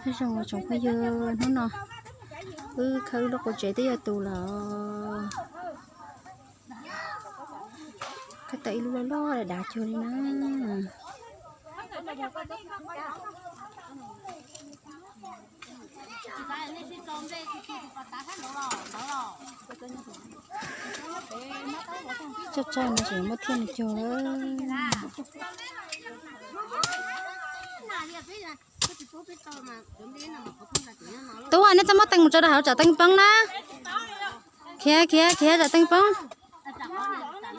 Nyob zoo tsoom phooj ywg, hnub no wb khawb wb lub qub tsev twb yuav tu lawm. Khawb tau ib lub loj loj dav cuag li na. Tso tso no tseem muab thiaj li cuag lawm. Tub, nej txhob muab tees mus tso rau hauv tsam tees poob na. Khiav khiav khiav tsam tees poob.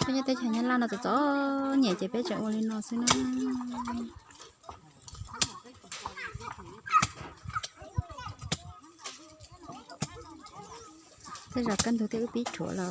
Peb nyob teb chaws Nyab Laj no txom txom nyem ces peb tseem ua li no xwb na. Tej zaum kaj ntug thiaj wb pib rhuav los.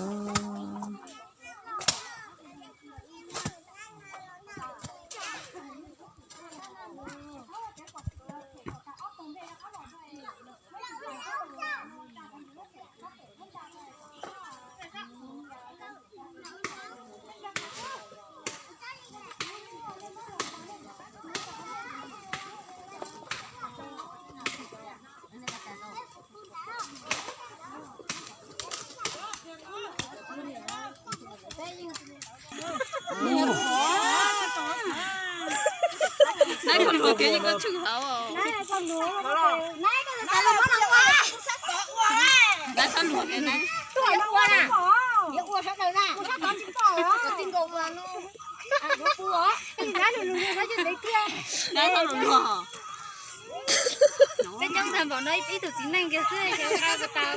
Peb coob tag npaum no ib tug txiv neej kiag xwb ces ua tau.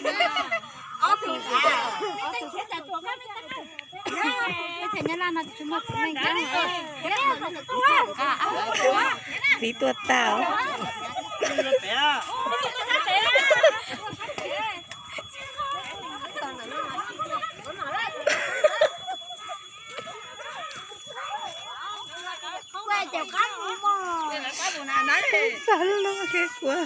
Teb chaws Nyab Laj no tsis muaj txiv neej coob. Txiv tuaj tau. Xav lub ke kuv.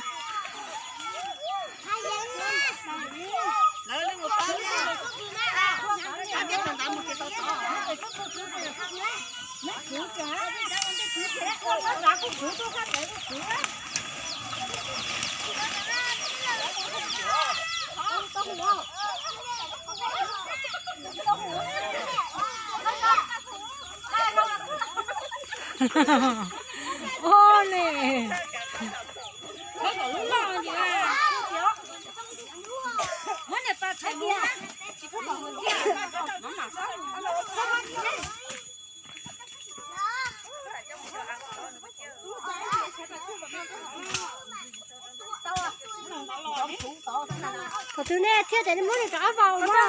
Ua ne. Thaum twg nej thiaj tseem muab nws rov vaus no.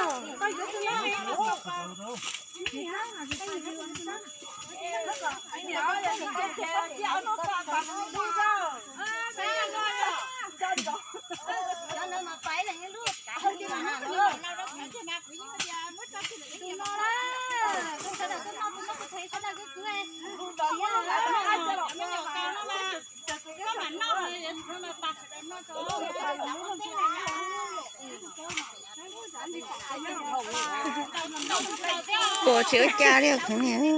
Kuv tsis ua cas li os niam.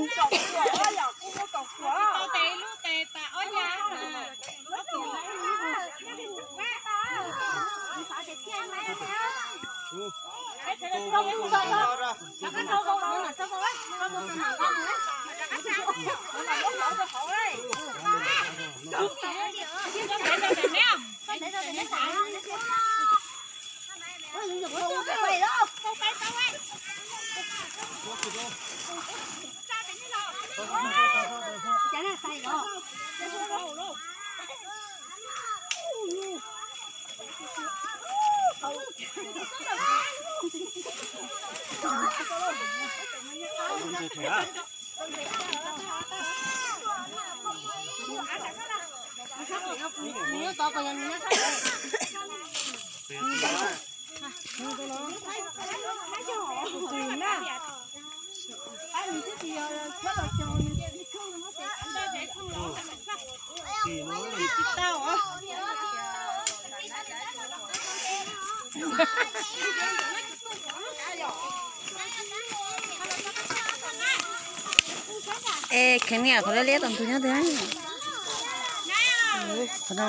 Es kheev niam qhov liab liab tom ntug nyob twg? Qhov no.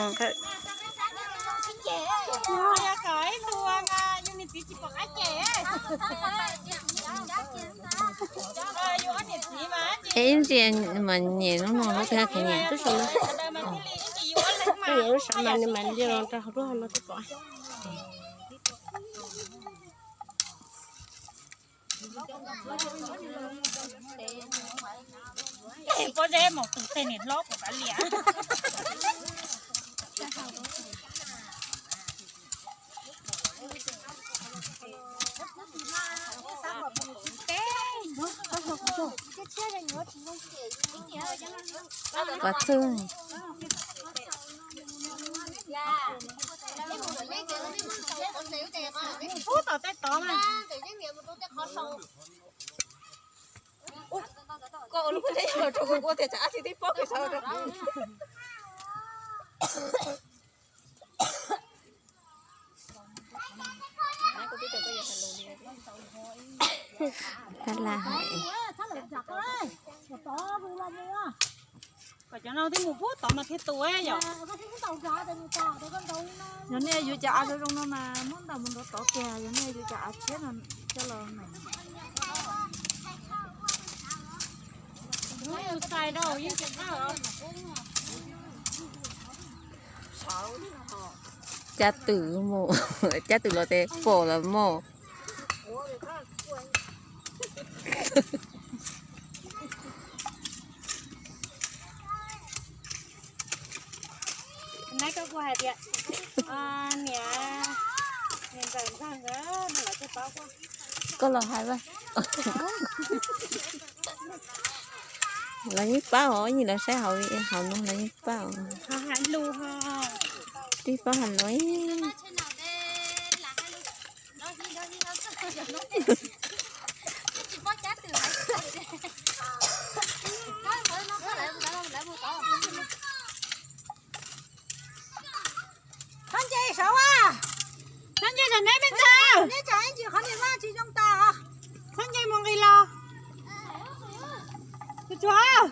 Es ib ntsis mas nyem no no lub twg kheev nyem twb sau lawm. Nyem lub sab mas nws mas li los rau hauv lub hauv no twb pom. Pob zeb mus tus tej niam hlob kuv kav liam. Pov txwg. Pub tom tej tod mas. Koj ua lub pob zeb los rau kuv ua tias tsam ab tsi tib pob pem sawv rau. Tab laj hais. Kom cov no twb mus pub tod mas thiaj tu yom. Yog nej yuav cov av zoo zoo no mas muab ntaus mus nrov tod tiag, yog nej yuav cov av tshiab no coj los meem. Cab twm mus, cab twm los tes pom los mog. Neb koj kuj hais tias niam, niam ntxawm ntxawg nkawd no lawv thiaj paub. Koj los hais, lawv yeej paub os, ib yim lawv saib hauv, hauv no lawv yeej paub. Hais lus ho. Twb paub hais lus. Txhob nce saud a. Txhob nce saum neb me ntxawg. Neb tsam ib ntsis qhov niam vaj tsis zoo tas. Txhob nce mus nqis los. Tsuag tsuag.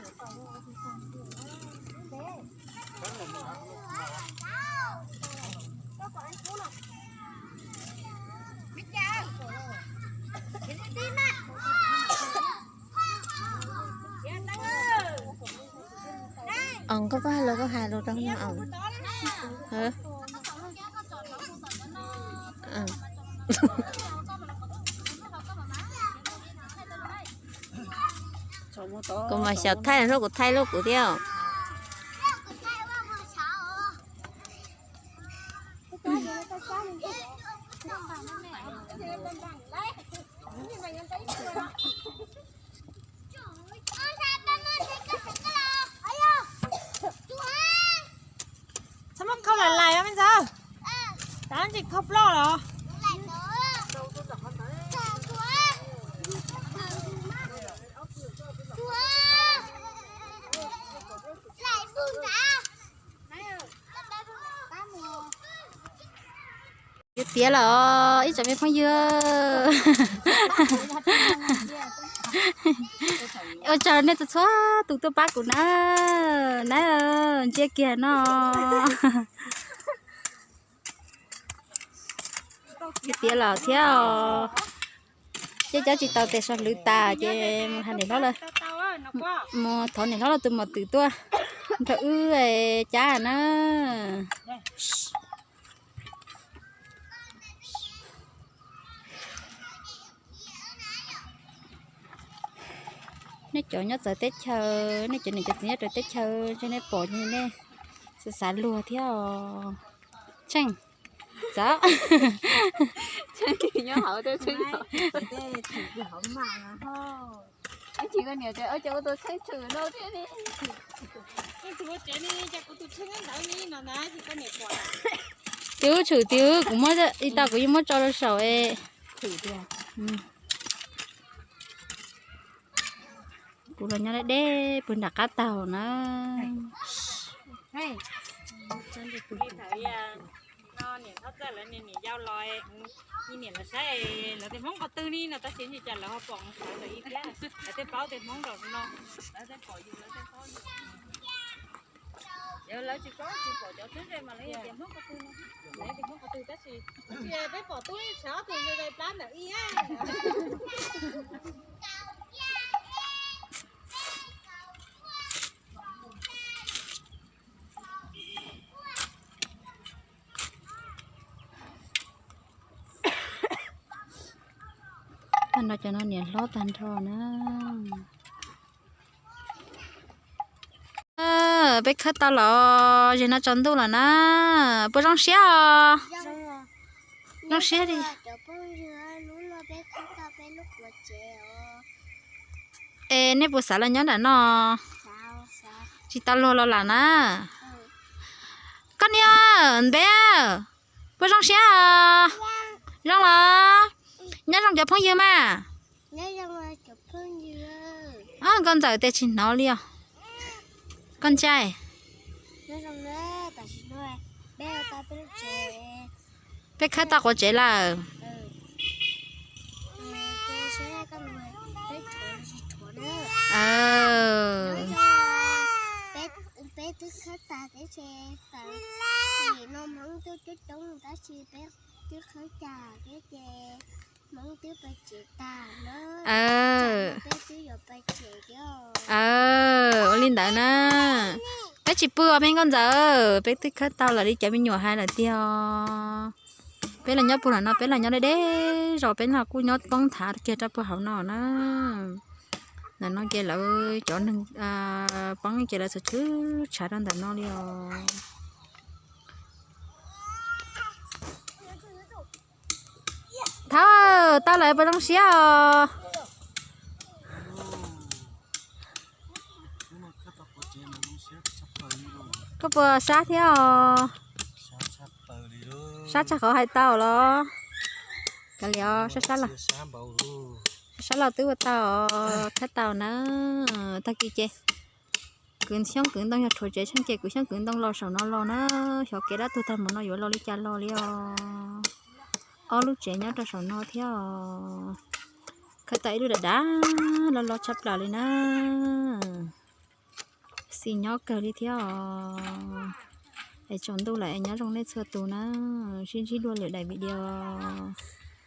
Os, koj pab hais lus koj hais lus rau no os. Kuv mas xyaum thaij hnub kuv thaij lub kuv thiab. Txhob muab khau lais lais me ntxawg. Tab ntsis khau ploj los. Tiav tiav los ib tsoom me phooj ywg. Ua tsaug nej txhua txhua tus tuaj pab kuv na. Na, ntsia kiag no. Tiav tiav los thiab os. Ces cab tsis tau tes so hlwv tas ces mus hais niam hlob lawm. Mus thov niam hlob lawv tus mos twm tuaj nrog wb cab na. Nej cov nyob txawv teb chaws, nej cov niam cov txiv nyob rau teb chaws, ntshe nej pom ces nej xav xav luag thiab os. Tsheej, txawm nyob hauv tej, ib chim koj niam tias ua cas ua tus tsheej tshwm no thiab ne. Twb tshwm twb, kuv muab ib tau kuv yeej muab tso rau saum. Kuv los nyob deb deb pw nram qab taug na. No niam txhob txawj lawv niam yau los, niam lawv saib lawv tej Hmoob qhov twg ni no tab sis ntsis cas lawv ho pom sawv ntawm ib thiab, lawv tej paub tej Hmoob zaum no, lawv tej pom yus lawv tej paub yus. Lawv tsis paub tsis pom cov txheeb ze mas lawv tias Hmoob qhov twg no. Lawv tias Hmoob qhov twg tab sis peb pom tub ib tshav ob tug ze ze plab ntawm ib. Tag nrho cov no niam hlob tag nrho na. Peb khawb tau los, zem no tsaus ntuj lawm na. Puas zoo siab os? Zoo siab li. Es nej puas xav los nyob nram no? Tsis tau luag los lam na. Koj niam, npe, puas zoo siab os? Zoo los? Nyob zoo cov phooj ywg mas. Nkauj Ntxawm tias tsis hnov li os. Koj ntshai. Peb khawb tau quav tsev lawm. Ua li ntawd na. Peb tsis pw os me Nkauj Ntxawm, peb twb khawb tau lawm li cov me nyuam hais lawm tiag. Peb los nyob puag nram no, peb los nyob deb deb zos, peb no kuj nyob poob nthav kiag rau puag hauv no na. Ntawm no ces lawv cov neeg poob ces lawv txhua txhua tshav rau ntawm no li os. Thov, tau lawm puas zoo siab os? Koj puas sab thiab os? Sab tshaj qhov hais tau los? Kav liam, sab sab los, sab sab los twb ua tau os, khawb tau na. Tag kis ces kwv xyoob kwv ntoo, yog rhuav tsev tsheej ces kwv xyoob kwv ntoo los saum no los na. Xyov kev dab tuag tag mus no yuav los li cas los li os. Ob lub tsev nyob rau saum no thiab os. Khawb tau ib lub dav dav los los tshaj plaws li na. Xis nyob kawg li thiab os. Es tsaus ntuj lawm es nyob zoo nej txhua tus na. Sib ntsib dua lwm daim video.